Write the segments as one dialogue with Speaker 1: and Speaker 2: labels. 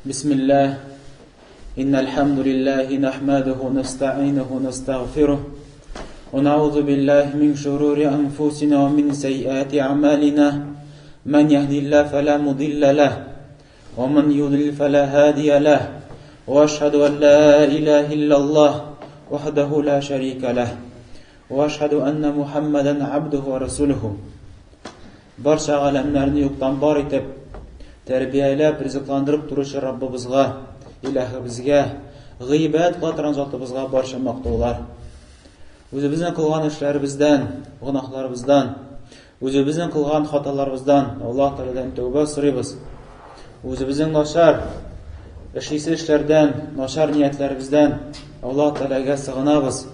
Speaker 1: بسم الله إن الحمد لله نحمده ونستعينه ونستغفره ونعوذ بالله من شرور أنفسنا ومن سيئات أعمالنا من يهدي الله فلا مضل له ومن يضلل فلا هادي له وأشهد أن لا إله إلا الله وحده لا شريك له وأشهد أن محمدا عبده ورسوله Барча галәмнәрне юктан бар итеп, тәрбияләп, ризыкландырып торучы Раббыбызга, Илаһыбызга, гыйбадәт кыла торган затыбызга барча мактаулар. Үзебезнең кылган эшләребездән, гөнаһларыбыздан, үзебезнең кылган хаталарыбыздан Аллаһ Тәгаләдән тәүбә сорыйбыз. Үзебезнең начар эшлисе эшләрдән, начар ниятләребездән Аллаһ Тәгаләгә сыгынабыз.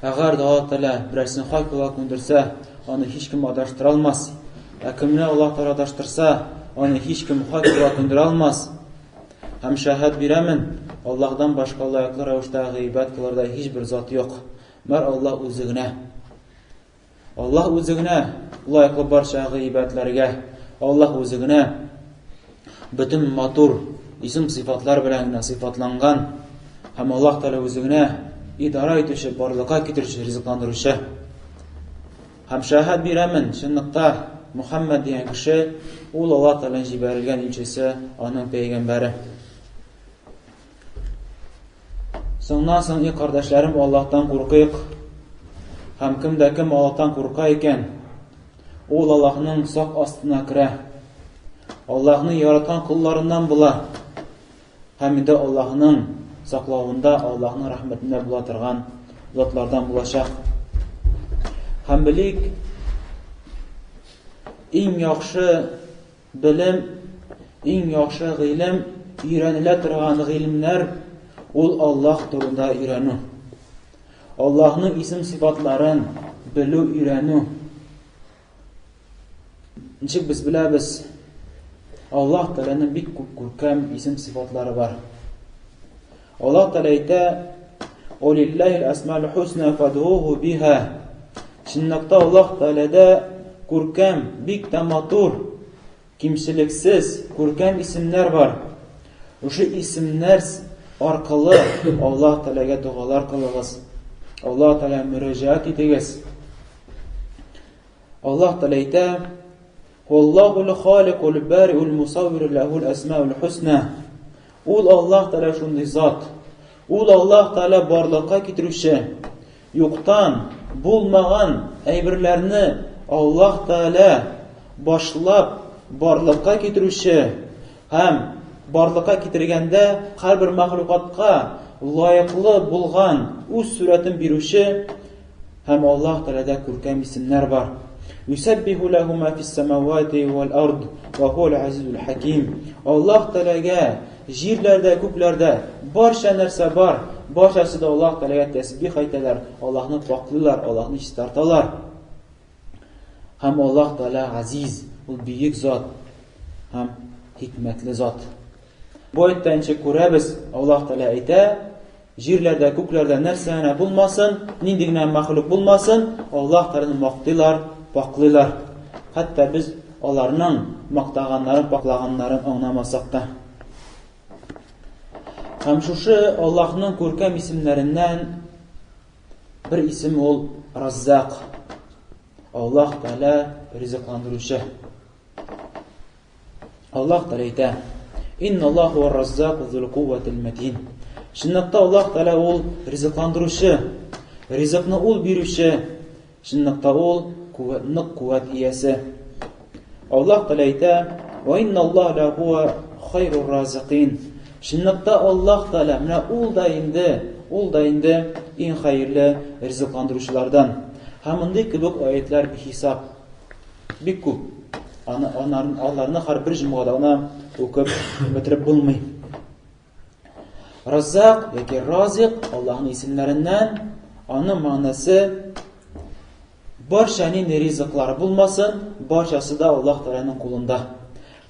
Speaker 1: Әгәр дә Аллаһ Тәгалә берәрсен хак юлга күндерсә, аны һичкем адаштыра алмас. Ә кемне Аллаһ Тәгалә адаштырса, аны һичкем хак юлга күндерә алмас. Һәм шәһәд бирәмен, Аллаһдан башка лаеклы рәвештә гыйбадәт кылырдай һичбер зат юк. Бар Аллаһ үзе генә. Аллаһ үзе генә лаеклы барча гыйбатләргә. Аллаһ үзе генә бөтен матур исем сыйфатлар белән генә сыйфатланган һәм Аллаһ Тәгалә үзе генә идара итүче, барлыкка китерүче, ризыкландыручы. Һәм шәһәд бирәмен, чынлыкта Мухаммад дигән кеше ул Аллаһ Тәгаләнең җибәрелгән илчесе, аның пәйгамбәре. Соңнан соң, и кардәшләрем, Аллаһтан куркыйк. Һәм кем дә кем Аллаһтан курка икән, ул Аллаһның сак астына керә. Аллаһның яраткан колларыннан була. Һәм инде Аллаһның саклавында, Аллаһның рәхмәтендә була торган затлардан булачак. Һәм белик, иң яхшы Белем, иң яхшы гыйлем, өйрәнелә торган гыйлемнәр, ул Аллаһ турында өйрәнү. Аллаһның исем-сыйфатларын белү, өйрәнү. Ничек без беләбез, Аллаһ Тәгаләнең бик күп күркәм исем-сыйфатлары бар. Аллаһ Тәгалә әйтә, Олилләһил әсмәл хусна фадгуху биха. Чынлыкта Аллаһ Тәгаләдә күркәм, бик тә матур, кимчелексез күркәм исемнәр бар. Шушы исемнәр аркылы Аллаһ Тәгаләгә догалар кылыгыз. Аллаһ Тәгаләгә мөрәҗәгать итегез. Аллаһ Тәгалә әйтә, Валлахул халикул бариул мусаввир лахул асмаул хусна. Ул Аллаһ Тәгалә шундый зат. Ул Аллаһ Тәгалә барлыкка китерүче, юктан булмаган әйберләрне Аллаһ Тәгалә башлап барлыкка китерүче һәм барлыкка китергәндә һәрбер мәхлукатка лаеклы булган үз сурәтен бирүче Һәм Аллаһ Тәгаләдә күркәм исемнәр бар. Юсәббиху ләһу ма фис самавати вәл ард ва хуал азизул хаким. Аллаһ Тәгаләгә җирләрдә, күкләрдә барча нәрсә бар, барчасы да Аллаһ Тәгаләгә тәсбих әйтәләр, Аллаһны пакълыйлар, Аллаһны чистарталар. Һәм Аллаһ Тәгалә азиз, ул бөек зат һәм хикмәтле зат. Бу аяттә ничек күрәбез, Аллаһ Тәгалә әйтә, җирләрдә, күкләрдә нәрсә генә булмасын, нинди генә мәхлук булмасын, Аллаһ Тәгаләне мактыйлар, паклыйлар. Хәтта без аларның мактаганнарын, паклаганнарын аңламасак та. Һәм шушы Аллаһның күркәм исемнәреннән бер исем ул Раззак. Аллаһ Тәгалә ризыкландыручы. Аллаһ Тәгалә әйтә: "Инна Аллаһу ар-Раззаку зул кувватил матин." Чынлыкта Аллаһ Тәгалә ул ризыкландыручы, ризыкны ул бирүче, чынлыкта ул куәт, нык куәт иясе. Аллаһ Тәгалә әйтә: "Ва инна Аллаһ ла хуа хайрур разикин." Чынлыкта Аллаһ Тәгалә менә ул да инде, ул да инде иң хәерле ризыкландыручылардан. Һәм мондый кебек аятлар бихисап. Бик күп. Аны, анарын, аларны һәрбер җомгада гына укып бетереп булмый. Раззак яки Разик Аллаһның исемнәреннән, аның мәгънәсе барча нинди ризыклар булмасын, барчасы да Аллаһ Тәгаләнең кулында.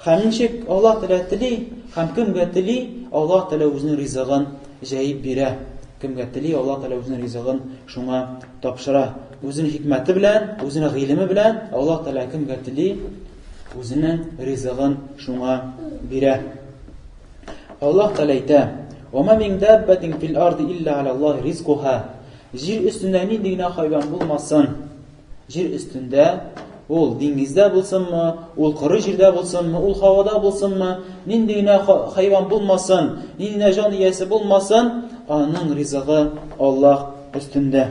Speaker 1: Һәм ничек Аллаһ Тәгалә тели, һәм кемгә тели, Аллаһ Тәгалә үзенең ризыгын җәеп бирә. Кемгә тели, Аллаһ Тәгалә үзенең ризыгын шуңа тапшыра. Үзенең хикмәте белән, үзенең гыйлеме белән Аллаһ Тәгалә кемгә тели, үзенең ризыгын шуңа бирә. Аллаһ Тәгалә әйтә: "Ва ма мин даббатин фил арди илля аля Аллаһи ризкуха". Җир өстендә нинди генә хайван булмасын, җир өстендә ул диңгездә булсынмы, ул коры җирдә булсынмы, ул һавада булсынмы, нинди генә хайван булмасын, нинди генә җан иясе булмасын, аның ризыгы Аллаһ өстендә.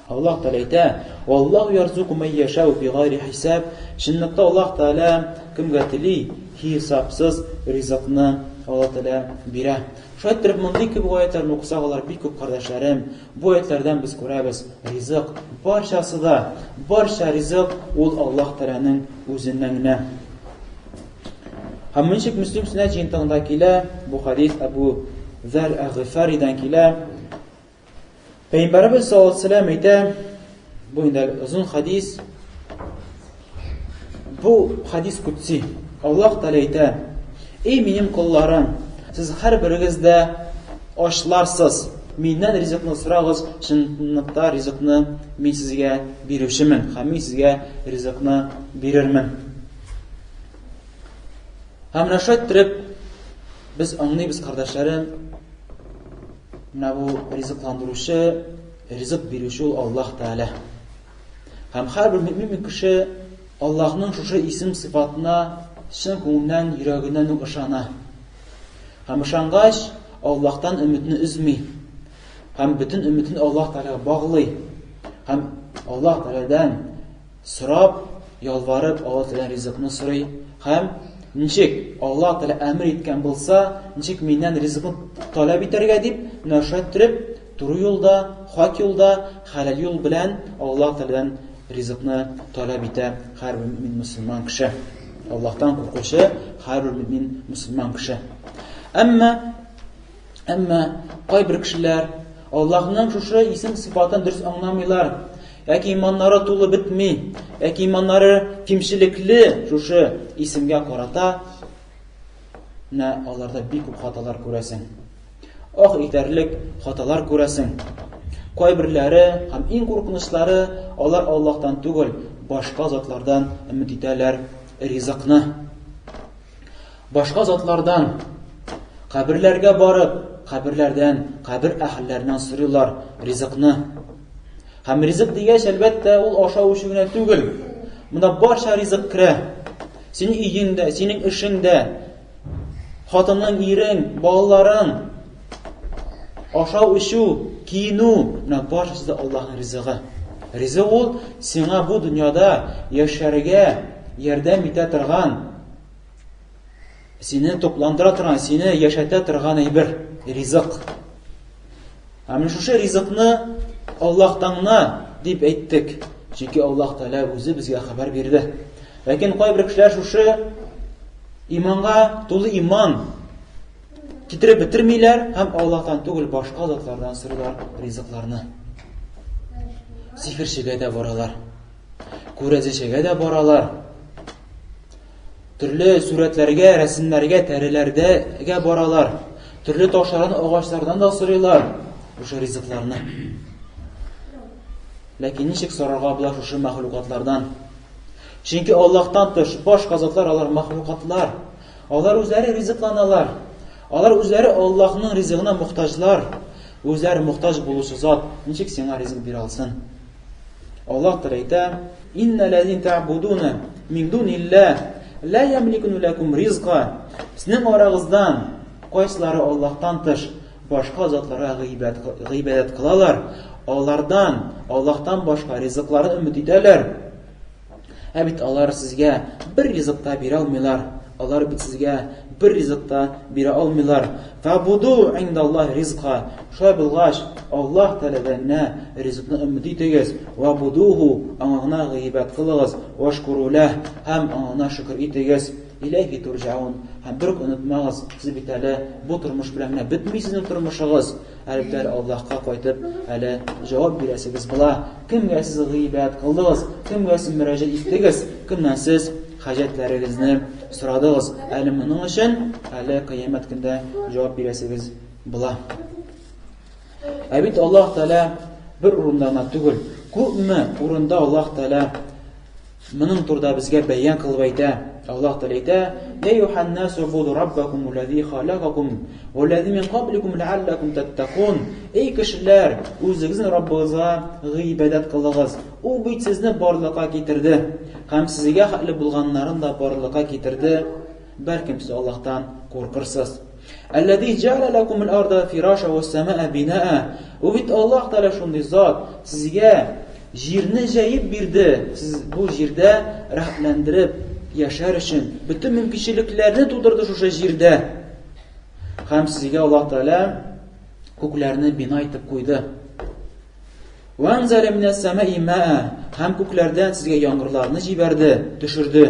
Speaker 1: Аллаһ Тәгалә әйтә: "Валлаһу ярзуку ман яшау бигайри хисаб". Чынлыкта Аллаһ Тәгалә кемгә тели, хисапсыз ризыкны Аллаһ Тәгалә бирә. Шулай иттереп, мондый кебек аятьләрне укысак, алар бик күп, кардәшләрем. Бу аятьләрдән без күрәбез, ризык барчасы да, барча ризык ул Аллаһ Тәгаләнең үзеннән генә. Һәм ничек Мөслим сөннәт җыентыгында килә, бу хадис Әбу Зәр әл-Гыйфаридан килә. Пәйгамбәребез саллаллаһу алейһи вәсәлләм әйтә, бу инде озын хадис. Бу хадис кутси. Аллаһ Тәгалә әйтә: "Эй минем колларым, сез һәрберегез дә ачларсыз. Миннән ризыкны сорагыз, чынлыкта ризыкны мин сезгә бирүчемен һәм мин сезгә ризыкны бирермен." Һәм менә шулай иттереп без аңлыйбыз, кардәшләрем, Менә бу ризыкландыручы, ризык бирүче ул Аллаһ Тәгалә. Һәм һәрбер мөмин кеше Аллаһның шушы исем сыйфатына чын күңелдән, йөрәгеннән үк ышана. Һәм ышангач, Аллаһтан өметне өзми. Һәм бөтен өметен Аллаһ Тәгаләгә баглый. Һәм Аллаһ Тәгаләдән Сорап, ялварып, Алла Тәгаләдән ризыкны сорый һәм ничек Алла Тәгалә әмер иткән булса, ничек миннән ризыкны таләп итәргә дип, менә шулай иттереп, туры юлда, хак юлда, хәләл юл белән Алла Тәгаләдән ризыкны таләп итә һәрбер мөмин мөселман кеше. Аллаһтан куркучы һәрбер мөмин мөселман кеше. Әмма Әмма кайбер кешеләр Аллаһның шушы исем сыйфатын дөрес аңламыйлар. Яки иманнары тулы бетми, яки иманнары кимчелекле шушы исемгә карата. Менә аларда бик күп хаталар күрәсең. Ах итәрлек хаталар күрәсең. Кайберләре һәм иң куркынычлары алар Аллаһтан түгел, башка затлардан өмет итәләр ризыкны. Башка затлардан, каберләргә барып, каберләрдән, кабер әһелләреннән сорыйлар ризыкны. Һәм ризык дигәч, әлбәттә, ул ашау эчү генә түгел. Монда барча ризык керә. Синең өең дә, синең эшең дә, хатының, ирең, балаларың, ашау эчү, киенү, менә барчасы да Аллаһның ризыгы. Ризык ул сиңа бу дөньяда яшәргә ярдәм итә торган Сине тукландыра торган, сине яшәтә торган әйбер, ризык. Ә менә шушы ризыкны Аллаһтан гына дип әйттек. Чөнки Аллаһ Тәгалә үзе безгә хәбәр бирде. Ләкин кайбер кешеләр шушы иманга тулы иман китереп бетермиләр һәм Аллаһтан түгел башка затлардан сорыйлар ризыкларны. Сихерчегә дә баралар. Күрәзәчегә дә баралар. Төрле сурәтләргә, рәсемнәргә, тәреләргә баралар. Төрле ташлардан, агачлардан да сорыйлар шушы ризыкларны. Ләкин ничек сорарга була шушы мәхлукатлардан? Чөнки Аллаһтан тыш башка затлар алар мәхлукатлар. Алар үзләре ризыкланалар. Алар үзләре Аллаһның ризыгына мохтаҗлар. Үзләре мохтаҗ булучы зат ничек сиңа ризык бирә алсын? Аллаһ Тәгалә әйтә: "Инна лазин та'будуна мин дунилла ла ямликуна лакум ризка". Сезнең арагыздан кайсылары Аллаһтан тыш башка затларга гыйбадәт кылалар, алардан Аллаһтан башка ризыкларын өмет итәләр. Ә бит алар сезгә бер ризык та бирә алмыйлар. Алар бит сезгә бер ризык та бирә алмыйлар. Фабуду индаллаһи ризка. Шулай булгач, Аллаһ Тәгаләдән генә ризыкны өмет итегез. Вабудуху, аңа гына гыйбадәт кылыгыз. Вашкуру ләһ, һәм аңа гына шөкер итегез. Иләйһи турҗаун. Һәм бер үк онытмагыз, сез бит әле бу тормыш белән генә бетми сезнең тормышыгыз. Әле бит әле Аллаһка кайтып, әле җавап бирәсегез була. Кемгә сез гыйбадәт кылдыгыз? Кемгә сез мөрәҗәгать иттегез? Кемнән сез хаҗәтләрегезне сорадыгыз? Әле моның өчен әле кыямәт көндә җавап бирәсегез була. Ә бит Аллаһ Тәгалә бер урында гына түгел, күпме урында Аллаһ Тәгалә моның турында безгә бәян кылып әйтә. Аллаһ Тәгалә әйтә: "Я юханнасу убуду раббакум аллази халакакум валлази мин кабликум ләаллакум таттакун". Эй кешеләр, үзегезнең Раббыгызга гыйбадәт кылыгыз. Ул бит сезне барлыкка китерде һәм сезгә хәтле булганнарын да барлыкка китерде. Бәлкем сез Аллаһтан куркырсыз. Әлләзи җәгәлә ләкумул арда фираша вә сәмәә бинаа. Ул бит Аллаһ Тәгалә шундый зат, сезгә җирне җәеп бирде. Сез бу җирдә рәхәтләндереп яшәр өчен бөтен мөмкинчелекләрне тудырды шушы җирдә. Һәм сезгә Аллаһ Тәгалә күкләрне бина итеп куйды. Вәнзәлә минәс сәмәи мәә, һәм күкләрдән сезгә яңгырларны җибәрде, төшерде.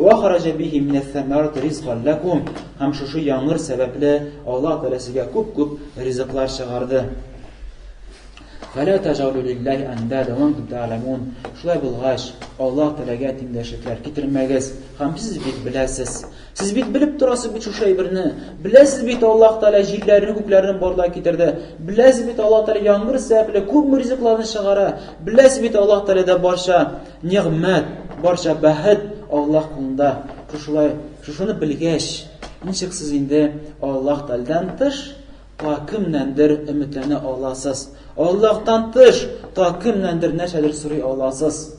Speaker 1: Вә хараҗа бихи минәс сәмәрати ризкан ләкум, һәм шушы яңгыр сәбәпле Аллаһ Тәгалә сезгә күп-күп ризыклар чыгарды. Фәлә тәҗалу лиллаһи әндада ва антум тәгъләмун. Шулай булгач, Аллаһ Тәгаләгә тиңдәшлекләр китермәгез, һәм сез бит беләсез. Сез бит белеп торасыз бит шушы әйберне. Беләсез бит Аллаһ Тәгалә җирләрне, күкләрне барлыкка китерде. Беләсез бит Аллаһ Тәгалә яңгыр сәбәпле күпме ризыкларны чыгара. Беләсез бит Аллаһ Тәгаләдә барча нигъмәт, барча бәхет Аллаһ кулында. Шушылай, шушыны белгәч, ничек сез инде Аллаһ Тәгаләдән тыш та кемнәндер өметләнә аласыз? Аллаһтан тыш та кемнәндер нәрсәдер сорый аласыз?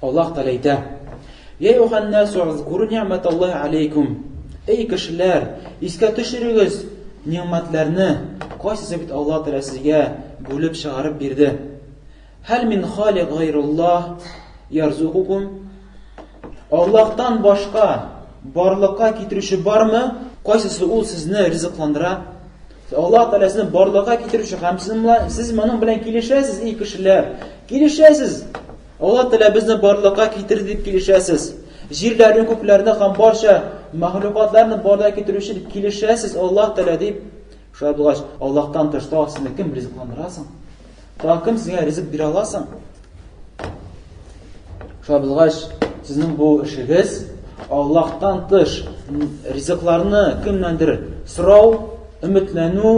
Speaker 1: Аллаһ Тәгалә әйтә: "Я юханнасу узкуру ни'маталлаһи алейкум". Эй кешеләр, искә төшерегез нигъмәтләрне, кайсысы бит Аллаһ Тәгалә сезгә бүлеп чыгарып бирде. Хәл мин халик гайруллаһ ярзукукум? Аллаһтан башка барлыкка китерүче бармы? Кайсысы ул сезне ризыкландыра? Аллаһ Тәгалә сезне барлыкка китерүче һәм сез моның белән килешәсез, эй кешеләр. Килешәсез. Аллаһ Тәгалә безне барлыкка китерде дип килешәсез. Җирләрне, күкләрне һәм барча мәхлукатларны барлыкка китерүче дип килешәсез Аллаһ Тәгалә дип. Шулай булгач, Аллаһтан тыш тагы сезне кем ризыкландыра соң? Тагы кем сезгә ризык бирә ала соң? Шулай булгач, сезнең бу эшегез Аллаһтан тыш ризыкларны кемнәндер сорау, өметләнү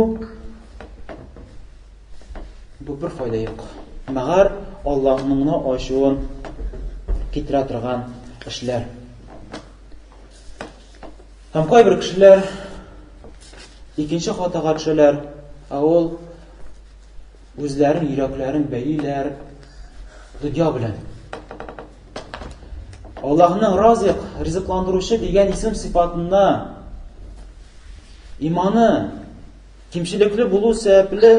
Speaker 1: бу бер файда юк. Мәгәр Аллаһның гына ачуын китерә торган эшләр. Һәм кайбер кешеләр икенче хатага төшәләр, ә ул Үзләрен йөрәкләрен бәйлиләр дөнья белән. Аллаһның Разик, ризыкландыручы дигән исем сыйфатына иманы кимчелекле булу сәбәпле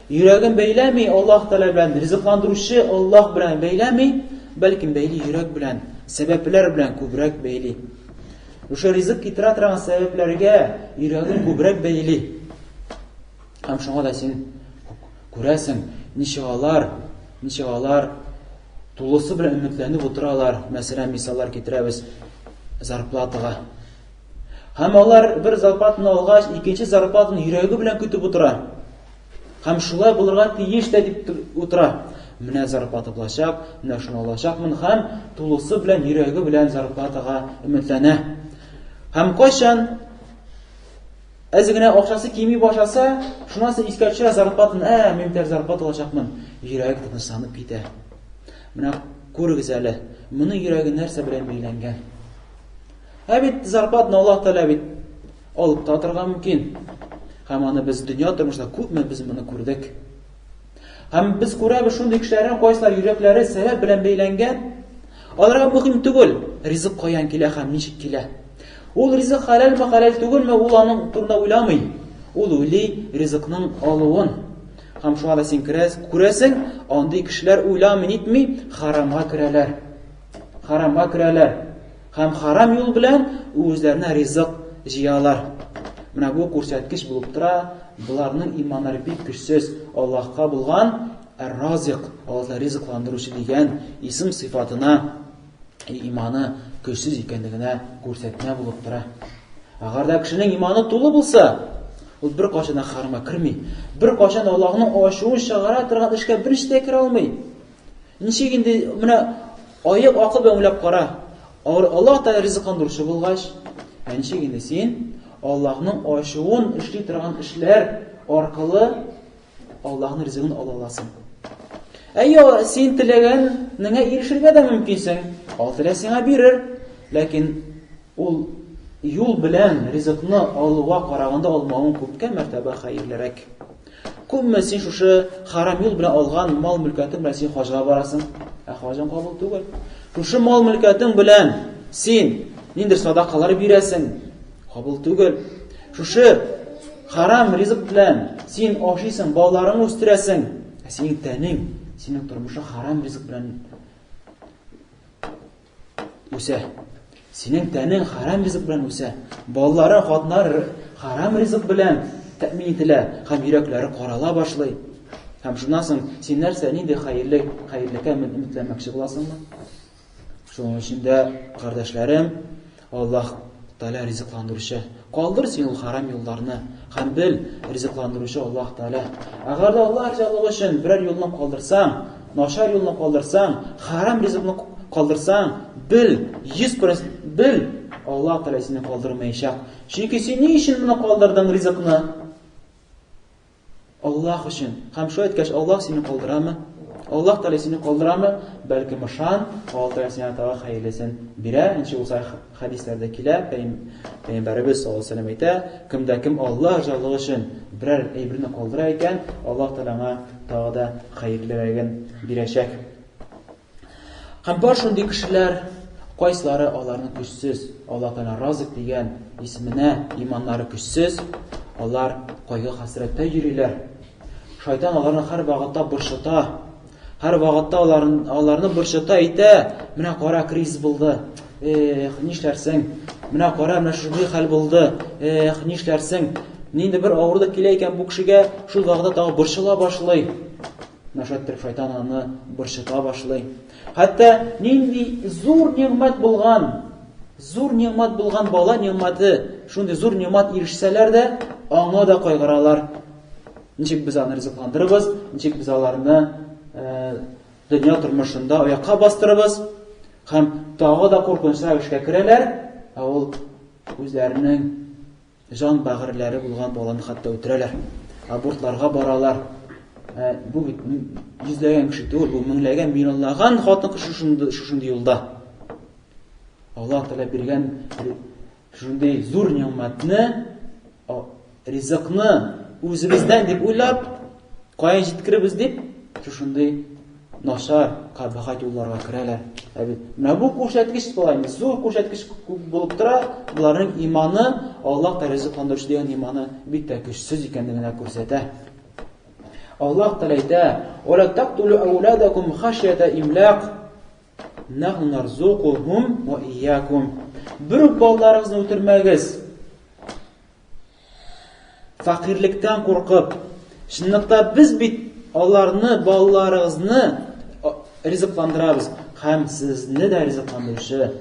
Speaker 1: йөрәген бәйләми Аллаһ Тәгалә белән, ризыкландыручы Аллаһ белән бәйләми, бәлкем бәйли йөрәк белән, сәбәпләр белән күбрәк бәйли. Шушы ризык китерә торган сәбәпләргә йөрәген күбрәк бәйли. Һәм шуңа да син күрәсең, ничек алар, ничек алар тулысы белән өметләнеп утыралар. Мәсәлән, мисаллар китерәбез зарплатага. Һәм алар бер зарплатаны алгач, икенче зарплатаны йөрәге белән көтеп утыра. Һәм шулай булырга тиеш тә дип утыра. Менә зарплата булачак, менә шуны алачакмын һәм тулысы белән йөрәге белән зарплатага өметләнә. Һәм кайчан Әз генә акчасы кими башласа, шуннан соң искә төшә зарплатаны, ә, мин бит зарплата алачакмын. Йөрәге тынычланып китә. Менә күрегез әле, моның йөрәге нәрсә белән бәйләнгән? Ә бит зарплатаны Аллаһ Тәгалә бит алып та торырга мөмкин. Һәм аны без дөнья тормышында күпме без моны күрдек. Һәм без күрәбез шундый кешеләрнең кайсылар йөрәкләре сәбәп белән бәйләнгән. Аларга мөһим түгел, ризык каян килә һәм ничек килә. Ул ризык хәләлме, хәләл түгелме, ул аның турында уйламый. Ул уйлый ризыкның алуын. Һәм шуңа да син керәс, күрәсең, андый кешеләр уйламый нитми, харамга керәләр. Харамга керәләр. Һәм харам юл белән үзләренә ризык җыялар. Менә бу күрсәткеч булып тора, боларның иманнары бик көчсез, Аллаһка булган Әр-Разик, Аллаһ ризыкландыручы дигән исем сыйфатына иманы көчсез икәнлегенә күрсәтмә булып тора. Әгәр дә кешенең иманы тулы булса, ул бер кайчан да харамга керми, бер кайчан да Аллаһның ачуын чыгара торган эшкә берничек тә керә алмый. Ничек инде менә аек акыл белән уйлап кара. Аллаһ Тәгалә ризыкландыручы булгач, ә ничек инде син Аллаһның ачуын эшли торган эшләр аркылы Аллаһның ризыгын ала аласың? Әйе, син теләгәнеңә ирешергә дә мөмкинсең. Аллаһ Тәгалә сиңа бирер, ләкин ул юл белән ризыкны алуга караганда алмавың күпкә мәртәбә хәерлерәк. Күпме син шушы харам юл белән алган мал-мөлкәтең белән син хаҗга барасың, ә хаҗың кабул түгел. Шушы мал-мөлкәтең белән син ниндер садакалар бирәсең, кабул түгел. Шушы харам ризык белән син ашыйсың, балаларыңны үстерәсең, ә синең тәнең, синең тормышың харам ризык белән үсә. Синең тәнең харам ризык белән үсә. Балаларың, хатыннар харам ризык белән тәэмин ителә һәм йөрәкләре карала башлый. Һәм шуннан соң син нәрсә, нинди хәерле, хәерлеккә өметләнмәкче буласыңмы? Шуның өчен дә, кардәшләрем, Аллаһ Тәгалә ризыкландыручы. Калдыр син ул харам юлларны һәм бел, ризыкландыручы Аллаһ Тәгалә. Әгәр дә Аллаһ ризалыгы өчен берәр юлны калдырсаң, начар юлны калдырсаң, харам ризыкны калдырсаң, бел, 100% бел, Аллаһ Тәгалә сине калдырмаячак. Чөнки син ни өчен моны калдырдың ризыкны? Аллаһ өчен. Һәм шулай әйткәч, Аллаһ сине калдырамы? Аллаһ Тәгалә сине калдырамы? Бәлкем ышан, Аллаһ Тәгалә сиңа тагы хәерлесен бирә. Ничек булса хәдисләрдә килә, Пәйгамбәребез саллаллаһу алейһи вәсәлләм әйтә, кемдә кем Аллаһ ризалыгы өчен берәр әйберне калдыра икән, Аллаһ Тәгалә аңа тагы да хәерлерәген бирәчәк. Һәм бар шундый кешеләр, кайсылары аларны көчсез, Аллаһ Тәгалә Разык дигән исеменә иманнары көчсез, алар кайгы-хәсрәттә йөриләр. Шайтан аларны һәр вакытта борчыта. Һәр вакытта аларны, аларны борчыта әйтә, менә кара кризис булды. Эх, нишләрсең? Менә кара, менә шундый хәл булды. Эх, нишләрсең? Нинди бер авырлык килә икән бу кешегә, шул вакытта тагы борчыла башлый. Начар шайтан аны борчыта башлый. Хәтта нинди зур нигъмәт булган, зур нигъмәт булган бала нигъмәте, шундый зур нигъмәт ирешсәләр дә, аңа да кайгыралар. Ничек без аны ризыкландырыбыз, ничек без аларны э, дөнья тормышында аякка бастырыбыз һәм тагы да куркынычрак эшкә керәләр, ә ул үзләренең Җан бәгырьләре булган баланы хәтта үтерәләр. Абортларга баралар. Ә, бу бит йөзләгән кеше түгел, бу меңләгән, миллионлаган хатын-кыз шушындый, шушындый юлда. Аллаһ Тәгалә биргән шундый зур нигъмәтне, ризыкны үзебездән дип уйлап, Кая җиткеребез дип, шушындый начар, кабахәт юлларга керәләр. Ә бит менә бу күрсәткеч була инде, зур күрсәткеч булып тора, боларның иманы, Аллаһ Тәгалә ризыкландыручы дигән иманы бик тә көчсез икәнлеген күрсәтә. Аллаһ Тәгалә әйтә: "Ва ла тактулу ауладакум хашьята имлак, нахну нарзукухум ва ийякум." Бер үк балаларыгызны үтермәгез. Фәкыйрьлектән куркып, чынлыкта без бит аларны, балаларыгызны ризыкландырабыз һәм сезне дә ризыкландыручы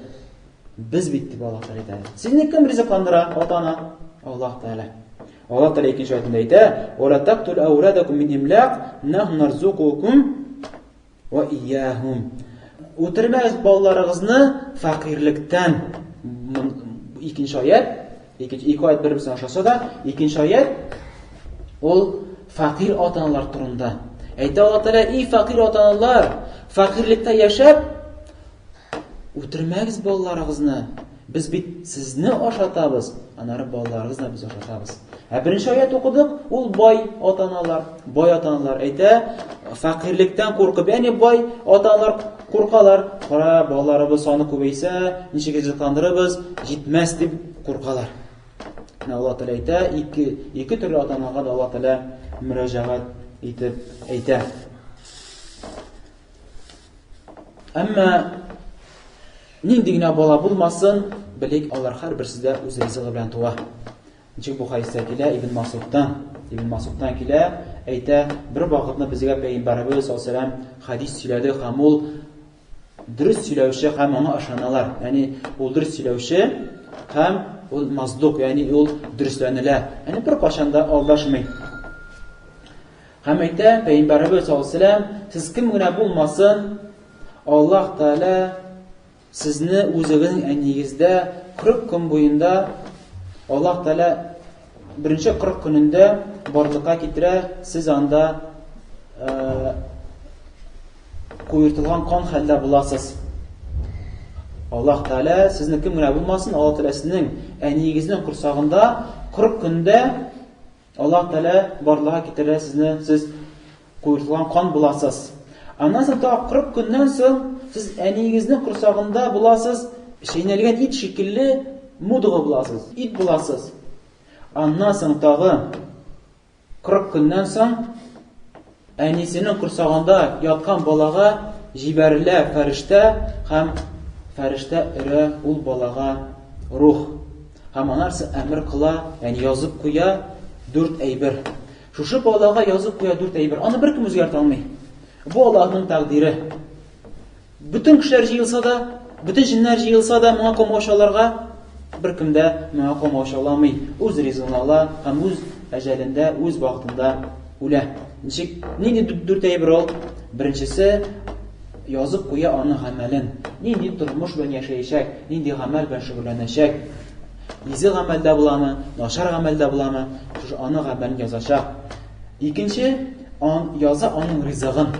Speaker 1: без бит дип Аллаһ Тәгалә әйтә. Сезне кем ризыкландыра, ата-ана? Аллаһ Тәгалә. Аллаһ Тәгалә икенче аятында әйтә: "Ва ла тактул ауладакум мин имлак, нахну нарзукукум Ва ияһум. Үтермәгез балаларыгызны фәкыйрьлектән. Икенче аят, икенче ике аят бер-берсенә охшаса да, икенче аят ул фәкыйрь ата-аналар турында. Әйтә Алла Тәгалә, "И фәкыйрь ата-аналар, фәкыйрьлектә яшәп, Үтермәгез балаларыгызны. Без бит сезне ашатабыз, аннары балаларыгызны без ашатабыз. Ә беренче аят укыдык, ул бай ата-аналар, бай ата-аналар әйтә, фәкыйрьлектән куркып, ягъни бай ата-аналар куркалар, кара, балаларыбыз саны күбәйсә, ничек ризыкландырыбыз, җитмәс дип куркалар. Менә Алла Тәгалә әйтә, ике, ике төрле ата-анага да Алла Тәгалә мөрәҗәгать итеп әйтә. Әмма нинди генә бала булмасын, белик, алар һәрберсе дә үз ризыгы белән туа. Ничек бу хәдистә килә Ибн Масудтан? Ибн Масудтан килә, әйтә, бер вакытны безгә пәйгамбәребез саллаллаһу алейһи хәдис сөйләде һәм ул дөрес сөйләүче һәм аңа ышаналар. Ягъни ул дөрес сөйләүче һәм ул маздук, ягъни ул дөресләнелә. Ягъни беркайчан да алдашмый. Һәм әйтә, Пәйгамбәребез саллаллаһу алейһи ва сәлләм, сез кем генә булмасын, Аллаһ Тәгалә сезне үзегезнең әниегездә 40 көн буенда Аллаһ Тәгалә беренче 40 көнендә барлыкка китерә, сез анда э, куертылган кан хәлдә буласыз. Аллаһ Тәгалә сезне кем генә булмасын, Аллаһ Тәгалә сезнең әниегезнең корсагында 40 көндә Аллаһ Тәгалә барлыкка китерә сезне, сез куертылган кан буласыз. Аннан соң тагы 40 көннән соң сез әниегезнең корсагында буласыз, чәйнәлгән ит шикелле мудга буласыз, ит буласыз. Аннан соң тагы 40 көннән соң әнисенең корсагында яткан балага җибәрелә фәрештә һәм фәрештә өрә ул балага рух. Һәм анарсы әмер кыла, ягъни язып куя дүрт әйбер. Шушы балага язып куя дүрт әйбер. Аны беркем үзгәртә алмый. Бу Аллаһның тәкъдире. Бөтен кешеләр җыелса да, бөтен җеннәр җыелса да, моңа комачауларга беркем дә моңа комачауламый. Үз ризыгын ала һәм үз әҗәлендә, үз вакытында үлә. Ничек, нинди дүрт әйбер ул? Беренчесе, язып куя аның гамәлен. Нинди тормыш белән яшәячәк, нинди гамәл белән шөгыльләнәчәк. Изге гамәлдә буламы, начар гамәлдә буламы, шушы аның гамәлен язачак. Икенче, ан, яза аның ризыгын.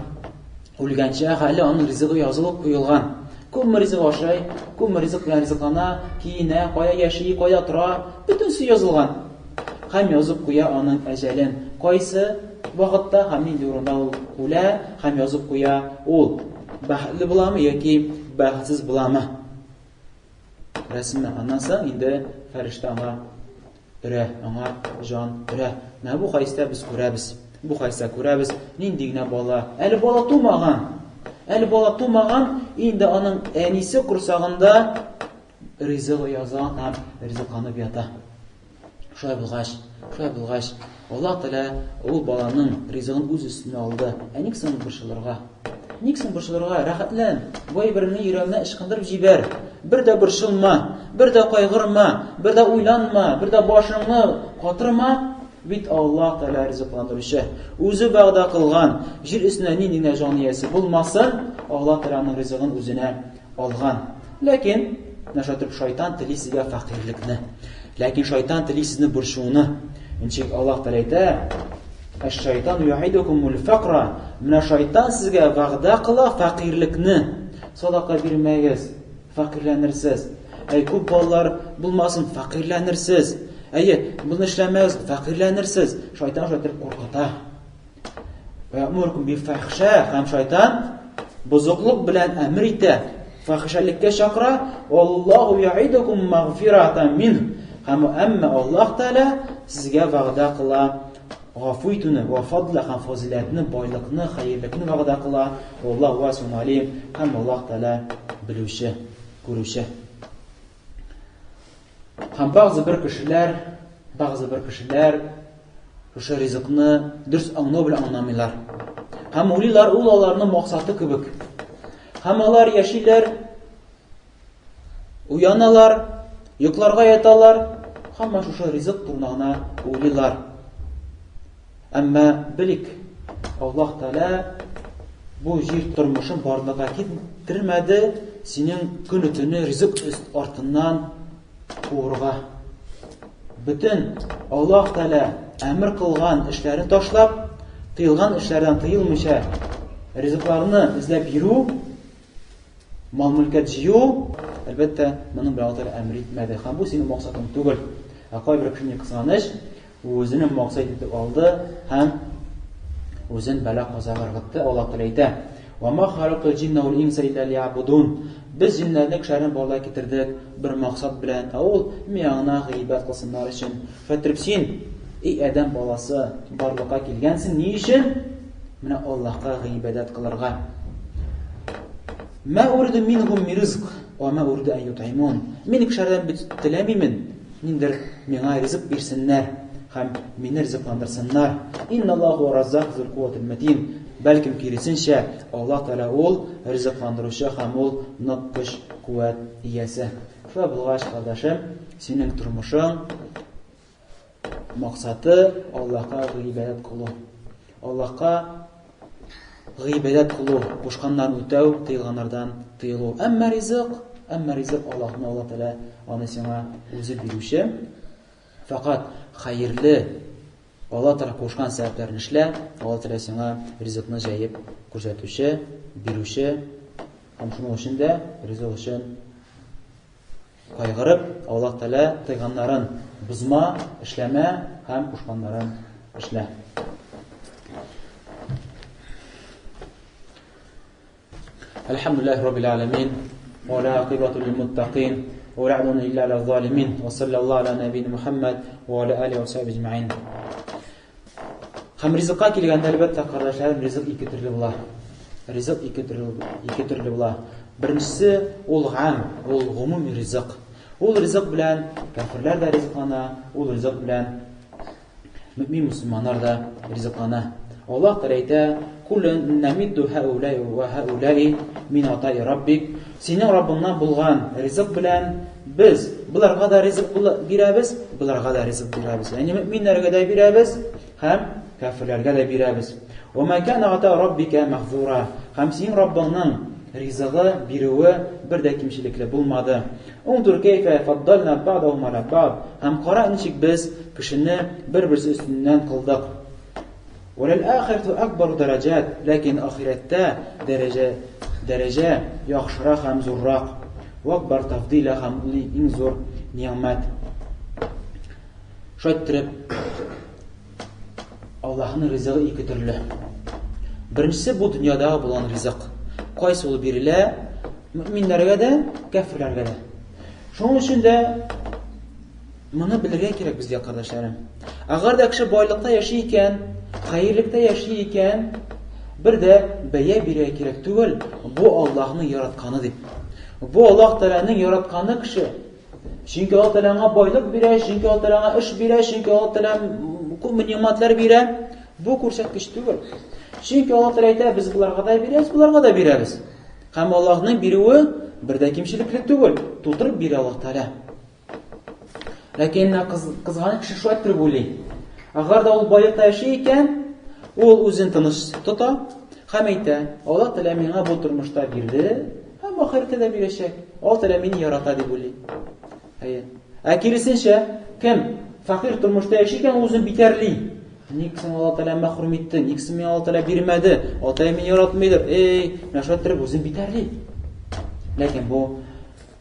Speaker 1: Үлгәнче әле аның ризыгы язылып куелган. Күпме ризык ашый, күпме ризык белән ризыклана, киенә, кая яши, кая тора, бөтенесе язылган. Һәм язып куя аның әҗәлен. Кайсы вакытта һәм нинди урында ул үлә, һәм язып куя ул бәхетле буламы яки бәхетсез буламы. Рәсеме. Аннан соң инде фәрештә аңа өрә, аңа җан өрә. Менә бу хәдистә без күрәбез. Бу хәдистә күрәбез, нинди генә бала. Әле бала тумаган. Әле бала тумаган, инде аның әнисе корсагында ризыгы язган һәм ризыкланып ята. Шулай булгач, шулай булгач, Аллаһ Тәгалә ул баланың ризыгын үз өстенә алды. Ә ник соң борчылырга? Ник соң борчылырга? Рәхәтлән. Бу әйберне йөрәгеңнән ычкындырып җибәр. Бер дә борчылма, бер дә кайгырма, бер дә уйланма, бер дә башыңны катырма. Бит Аллаһ Тәгалә ризыкландыручы. Үзе вәгъдә кылган, җир өстендә нинди генә җан иясе булмасын, Аллаһ Тәгалә аның ризыгын үзенә алган. Ләкин менә шулай итеп шайтан тели сезгә фәкыйрьлекне. Ләкин шайтан тели сезне борчуны. Ничек Аллаһ Тәгалә әйтә, Әш-шайтан юидукумул факра. Менә шайтан сезгә вәгъдә кыла фәкыйрьлекне. Садака бирмәгез, фәкыйрьләнерсез. Әй, күп балалар булмасын, фәкыйрьләнерсез. Әйе, моны эшләмәгез, фәкыйрьләнерсез. Шайтан шулай итеп куркыта. Вәямуркум бил-фахша, һәм шайтан бозыклык белән әмер итә, фахишәлеккә чакыра. Аллаһу яидукум магфиратан мин. Һәм әмма Аллаһ Тәгалә сезгә вәгъдә кыла гафу итүне, вә фадла һәм фазиләтне, байлыкны, хәерлекне вәгъдә кыла. Аллаһу васиун алим, һәм Аллаһ Тәгалә белүче, күрүче. Һәм бәгъзе бер кешеләр, бәгъзе бер кешеләр шушы ризыкны дөрес аңлау белән аңламыйлар. Һәм уйлыйлар, ул аларның максаты кебек. Һәм алар яшиләр, уяналар, йокларга яталар, һәм шушы ризык турында гына уйлыйлар. Әмма белик, Аллаһ Тәгалә бу җир тормышын барлыкка китермәде, синең көне-төне ризык артыннан куырга. Бөтен Аллаһ Тәгалә әмер кылган эшләрен ташлап, тыелган эшләрдән тыелмыйча ризыкларны эзләп йөрү, мал-мөлкәт җыю, әлбәттә, моның белән Аллаһ Тәгалә әмер итмәде. Һәм бу синең максатың түгел. Ә кайбер кешене кызганыч, Үзенең максат итеп алды һәм үзен бәла-казага ыргытты. Аллаһ Тәгалә әйтә: "Ва ма халактул җинна вал инса илля лиябудун." Без җиннәрне, кешеләрне барлыкка китердек бер максат белән, ә ул миңа гына гыйбадәт кылсыннар өчен. Шулай син, эй адәм баласы, барлыкка килгәнсең ни өчен? Менә Аллаһка гыйбадәт кылырга. Ма уриду минһум мин ризк, ва ма уриду ан ютаймун. Мин кешеләрдән бит теләмимен, Ниндер миңа ризык бирсеннәр һәм мине ризыкландырсыннар. Инналлаһу раззак зул куәтил мәтин. Бәлкем киресенчә, Аллаһ Тәгалә ул ризыкландыручы һәм ул нык көч куәт иясе. Шулай булгач, кардәшем, синең тормышың максаты Аллаһка гыйбадәт кылу. Аллаһка гыйбадәт кылу, кушканнарын үтәү, тыелганнардан тыелу. Әмма ризык, әмма ризык Аллаһны Аллаһ Тәгалә аны сиңа үзе бирүче. Фәкать хәерле Аллаһ Тәгалә кушкан сәбәпләрне эшлә, Аллаһ Тәгалә сиңа ризыкны җәеп күрсәтүче. бирүче һәм шуның өчен дә ризык өчен кайгырып, Аллаһ Тәгалә тыйганнарын бозма, эшләмә һәм кушканнарын эшлә. Әлхәмдүлилләһи раббил аләмин, ва ла акыйбату лил муттакин, ва ла удвана илля аля залимин, ва саллаллаху аля набийна Мухаммад ва аля алихи ва сахбихи аҗмаин. Һәм ризыкка килгәндә, әлбәттә, кардәшләрем, ризык ике төрле була. Ризык ике төрле, ике төрле була. Беренчесе ул гам, ул гомуми ризык. Ул ризык белән кәферләр дә ризыклана, ул ризык белән Мөэмин мөселманнар да ризыклана. Аллаһ Тәгалә әйтә, Куллән нәмидду һәүләй вә һәүләи мин атаи раббик. Синең Раббыңнан булган ризык белән без боларга да ризык бирәбез, боларга да ризык бирәбез. Ягъни мөэминнәргә дә бирәбез һәм кәферләргә дә бирәбез. Ва ма кана ата раббика махзура. Һәм синең Раббыңның ризыгы бирүе бер дә кимчелекле булмады. Уңдур кәйфә фаддална бa'дахум аля бa'д. Һәм кара ничек без кешене бер-берсе өстеннән кылдык. Вәләл ахирату акбару дәрәҗәт, ләкин ахирәттә дәрәҗә дәрәҗә яхшырак һәм зуррак. Вакбар тафдиля һәм ул иң зур нигъмәт. Шулай иттереп, Аллаһның ризыгы ике төрле. Беренчесе бу дөньядагы булган ризык. Кайсы ул бирелә? Мөминнәргә дә, кәферләргә дә. Шуның өчен дә моны белергә кирәк безгә, кардәшләрем. Әгәр дә кеше байлыкта яши икән, хәерлектә яши икән, бер дә бәя бирергә кирәк түгел, бу Аллаһның яратканы дип. Бу Аллаһ Тәгаләнең яратканы кеше. Чөнки Аллаһ Тәгалә аңа байлык бирә, чөнки Аллаһ Тәгалә аңа эш бирә, чөнки Аллаһ Тәгалә күп нигъмәтләр бирә. Бу күрсәткеч түгел. Чөнки Аллаһ Тәгалә әйтә, без боларга да бирәбез, боларга да бирәбез. Һәм Аллаһның бирүе бер дә кимчелекле түгел, тутырып бирә Аллаһ Тәгалә. Ләкин кызганыч кеше шулай итеп уйлый. Әгәр дә ул байлыкта яши икән, ул үзен тыныч тота һәм әйтә, Аллаһ Тәгалә миңа бу тормышта бирде, Һәм ахирәттә дә бирәчәк. Аллаһ Тәгалә мине ярата дип уйлый. Әйе. Ә киресенчә, кем фәкыйрь тормышта яши икән, ул үзен битәрли. Ник соң Аллаһ Тәгалә мәхрүм итте? Ник соң миңа Аллаһ Тәгалә бирмәде? Аллаһ Тәгалә мине яратмыйдыр. Эй, менә шулай иттереп үзен битәрли. Ләкин бу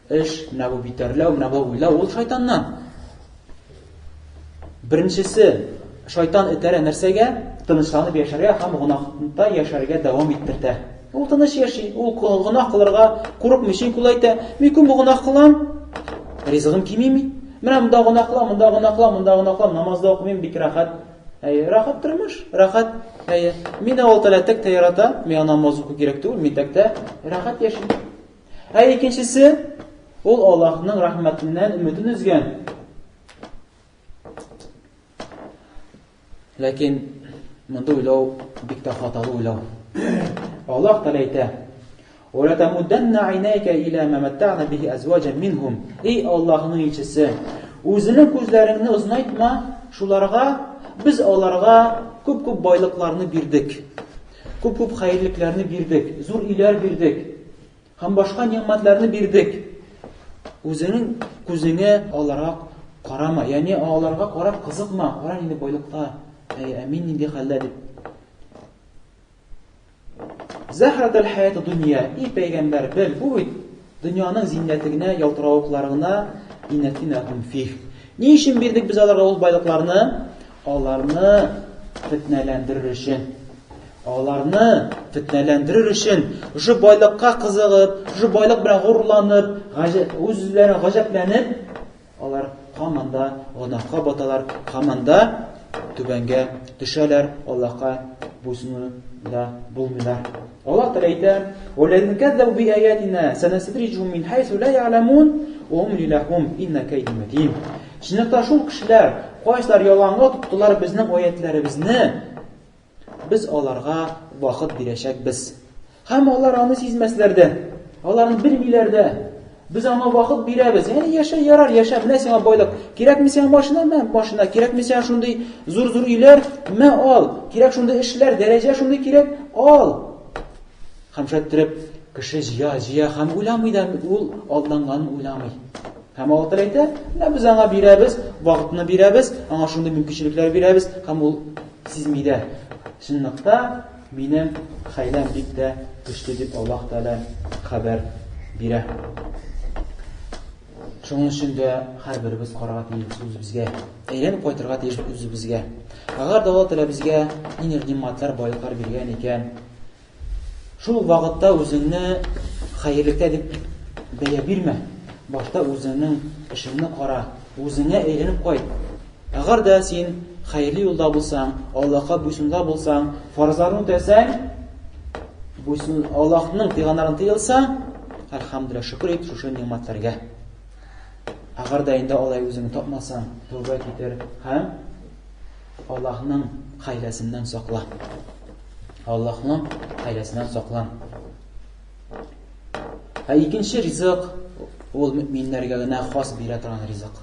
Speaker 1: эш, менә бу битәрләү, менә бу уйлау ул шайтаннан. Беренчесе, шайтан этәрә нәрсәгә? Тынычланып яшәргә һәм гөнаһта яшәргә дәвам иттертә. Ул тыныч яши, ул гөнаһ кылырга курыкмый, чөнки ул әйтә, мин күпме гөнаһ кылам, ризыгым кимеми. Менә монда гөнаһ кылам, монда гөнаһ кылам, монда гөнаһ кылам, намаз да укымыйм, бик рәхәт. Әйе, рәхәт тормыш, рәхәт. Әйе, мине Аллаһ Тәгалә тәк тә ярата, миңа намаз уку кирәк түгел, мин тәк тә рәхәт яшим. Ә икенчесе, ул Аллаһның рәхмәтеннән өметен өзгән. Ләкин мондый уйлау бик тә хаталы уйлау. Аллаһ Тәгалә әйтә: "Ва тамудданна айнайка иля ма маттa'на бихи азваҗан минһум". Эй Аллаһның илчесе, үзеңнең күзләреңне озынайтма шуларга, без аларга күп-күп байлыкларны бирдек. Күп-күп хәерлекләрне бирдек, зур өйләр бирдек. Һәм башка нигъмәтләрне бирдек. Үзеңнең күзеңә аларга карама, ягъни аларга карап кызыкма, кара нинди байлыкта, әй, ә мин нинди хәлдә дип. Захратул хаят дөнья, и пәйгамбәр, бел, бу бит дөньяның зиннәте генә, ялтыравыклары гына, инәтинәһум фих. Ни өчен бирдек без аларга ул байлыкларны? Аларны фетнәләндерер өчен. Аларны фетнәләндерер өчен, шушы байлыкка кызыгып, шушы байлык белән горурланып, үз-үзләрен гаҗәпләнеп, алар һаман да гөнаһка баталар, һаман да түбәнгә төшәләр, Аллаһка буйсынуда булмыйлар. Аллаһ Тәгалә әйтә: "Валлазина каззабу би аятина санастадриҗухум мин хайсу ла я'ламун ва умли лахум инна кайди матин". Чынлыкта шул кешеләр, кайсылар яланга тоттылар безнең аятләребезне, без аларга вакыт бирәчәкбез. Һәм алар аны сизмәсләр дә, аларны белмиләр дә. Без аңа вакыт бирәбез. Яни яшә, ярар, яшә, менә сиңа байлык. Кирәкме сиңа машина, мә машина. Кирәкме сиңа шундый зур-зур өйләр, мә ал. Кирәк шундый эшләр, дәрәҗә шундый кирәк, ал. Һәм шулай иттереп кеше җыя, җыя һәм уйламый да, ул алданганын уйламый. Һәм Аллаһ Тәгалә әйтә, менә без аңа бирәбез, вакытны бирәбез, аңа шундый мөмкинчелекләр бирәбез, һәм ул сизми дә. Чынлыкта. Минем хәйләм бик тә көчле дип Аллаһ Тәгалә хәбәр бирә. Шуның өчен дә һәрберебез карарга тиеш үзебезгә. Әйләнеп кайтырга тиеш үзебезгә. Әгәр дә Аллаһ Тәгалә безгә нинди ниматлар, байлыклар биргән икән, шул вакытта үзеңне хәерлектә дип бәя бирмә. Башта үзеңнең эшеңне кара, үзеңә әйләнеп кайт. Әгәр дә син хәерле юлда булсаң, Аллаһка буйсында булсаң, фарызларны үтәсәң, буйсын Аллаһның тыйганнарын тыелсаң, әлхәмдүлилләһ, шөкер ит шушы нигъмәтләргә. Әгәр дә инде алай үзеңне тапмасаң, тәүбә китер һәм Аллаһның хәйләсеннән сакла. Аллаһның хәйләсеннән саклан. Ә икенче ризык ул мөминнәргә генә хас бирә торган ризык.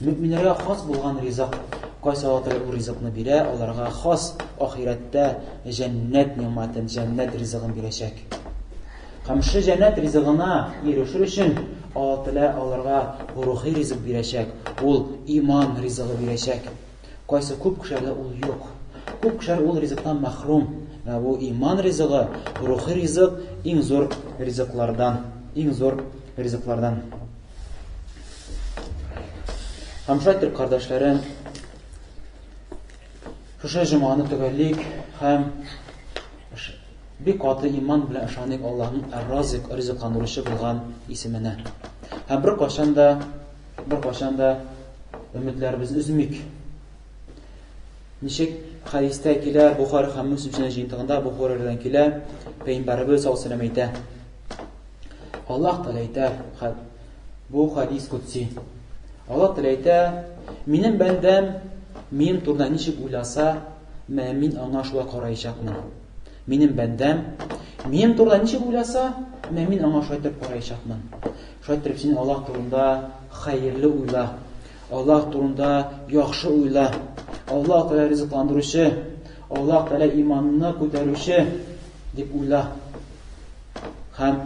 Speaker 1: Мөминнәргә хас булган ризык. Кайсы Аллаһ Тәгалә бу ризыкны бирә, аларга хас ахирәттә җәннәт нигъмәтен, җәннәт ризыгын бирәчәк. Һәм шул җәннәт ризыгына ирешер өчен Аллаһ Тәгалә аларга рухи ризык бирәчәк. Ул иман ризыгы бирәчәк. Кайсы күп кешеләрдә ул юк. Күп кешеләр ул ризыктан мәхрүм. Менә бу иман ризыгы, рухи ризык иң зур ризыклардан, иң зур ризыклардан. Һәм шулай итеп, кардәшләрем, шушы җомганы төгәллик һәм бик каты иман белән ышаныйк Аллаһның Әр-Разик, ризыкландыручы булган исеменә. Һәм беркайчан да, беркайчан да өметләребезне өзмик. Ничек хәдистә килә, Бухари һәм Мөслим җыентыгында Бу Һурайрадан килә, Пәйгамбәребез саллаллаһу алейһи әйтә. Аллаһ Тәгалә әйтә, бу хадис кудси. Аллаһ Тәгалә әйтә, минем бәндәм минем турында ничек уйласа, менә мин аңа шулай караячакмын. Минем бәндәм минем турында ничек уйласа, менә мин аңа шулай итеп караячакмын. Шулай итеп син Аллаһ турында хәерле уйла. Аллаһ турында яхшы уйла. Аллаһ Тәгалә ризыкландыручы, Аллаһ Тәгалә иманны күтәрүче дип уйла. Һәм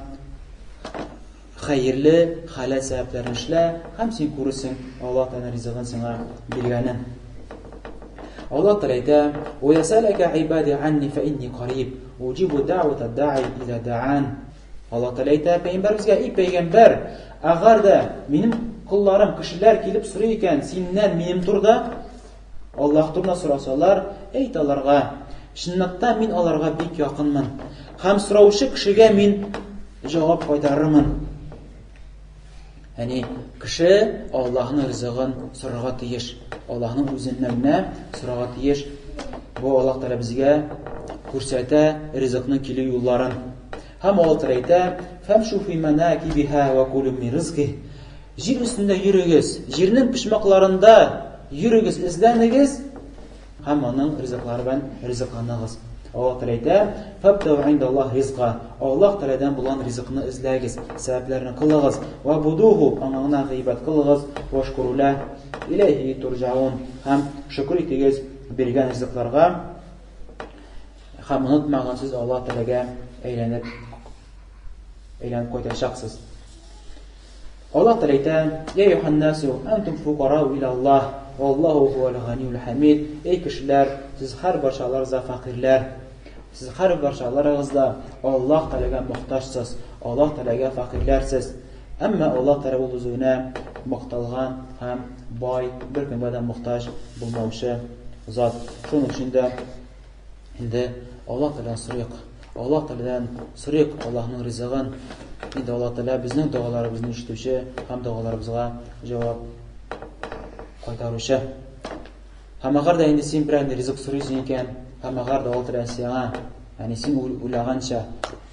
Speaker 1: хәерле хәләл сәбәпләрен эшлә, һәм син күрерсең Аллаһ Тәгалә ризыгын сиңа биргәнен. Аллаһ Тәгалә әйтә: "Ва ясалака ибади анни фа инни кариб, уҗибу дa'вата да'i иза да'ан". Аллаһ Тәгалә әйтә пәйгамбәребезгә: "Эй пәйгамбәр, әгәр дә минем колларым, кешеләр килеп сорый икән синнән минем турыда, Аллаһ турында сорасалар, әйт аларга, чынлыкта мин аларга бик якынмын. Һәм сораучы кешегә мин җавап кайтарырмын. Яни кеше Аллаһның ризыгын сорарга тиеш. Аллаһның үзеннән генә сорарга тиеш. Бу Аллаһ Тәгалә безгә күрсәтә ризыкның килү юлларын. Һәм Аллаһ Тәгалә әйтә: "Фамшу фи манакибиха ва кулу мин ризқи". Җир өстендә йөрегез, җирнең почмакларында йөрегез, эзләнегез һәм аның ризыклары белән ризыкланыгыз. Аллаһ Тәгалә әйтә: "Фабтагу индаллаһ ризка". Аллаһ Тәгаләдән булган ризыкны эзләгез, сәбәпләрне кылыгыз. Вабудуху, аңа гына гыйбадәт кылыгыз. Вашкуру ла иләйһи турҗаун. Һәм шөкер итегез биргән ризыкларга. Һәм онытмагыз, сез Аллаһ Тәгаләгә әйләнеп әйләнеп кайтачаксыз. Аллаһ Тәгалә әйтә: "Я әйюһән-насу, антум фукарау илаллаһ, валлаһу һуәл ганиюл хәмид". Эй кешеләр, сез һәр барчаларыгыз да фәкыйрьләр. Сез һәр барчаларыгыз да Аллаһ Тәгаләгә мохтаҗсыз, Аллаһ Тәгаләгә фәкыйрьләрсез. Әмма Аллаһ Тәгалә ул үзенә макталган һәм бай, беркемгә дә мохтаҗ булмаучы зат. Шуның өчен дә Инде Аллаһ Тәгаләдән сорыйк. Аллаһ Тәгаләдән сорыйк Аллаһның ризыгын. Инде Аллаһ Тәгалә безнең догаларыбызны ишетүче һәм догаларыбызга җавап кайтаручы. Һәм әгәр дә инде син берәр ризык сорыйсың икән, һәм әгәр дә Аллаһ Тәгалә сиңа, ягъни син уйлаганча,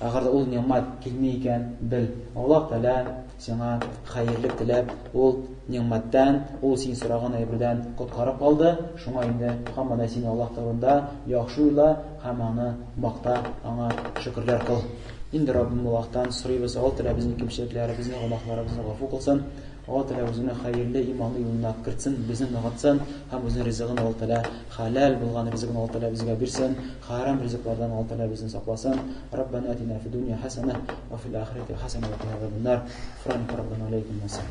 Speaker 1: әгәр дә ул нигъмәт килми икән, бел, Аллаһ Тәгалә сиңа хәерлек теләп, ул нигъмәттән, ул син сораган әйбердән коткарып калды, шуңа инде һаман да син Аллаһ турында яхшы уйла һәм аны макта, аңа шөкерләр кыл. Инде Раббым Аллаһтан сорыйбыз, Аллаһ Тәгалә безнең кимчелекләребезне, гөнаһларыбызны гафу кылсын. Аллаһ Тәгалә үзенең хәерле иманлы юлына кертсен, безне ныгытсын һәм үзенең ризыгын Аллаһ Тәгалә хәләл булган ризыгын Аллаһ Тәгалә безгә бирсен, хәрам ризыклардан Аллаһ Тәгалә безне сакласын. Раббана атина фид дунья хасана ва фил ахирати хасана ва кина азабан нар. Франк Раббана алейкум вассалам.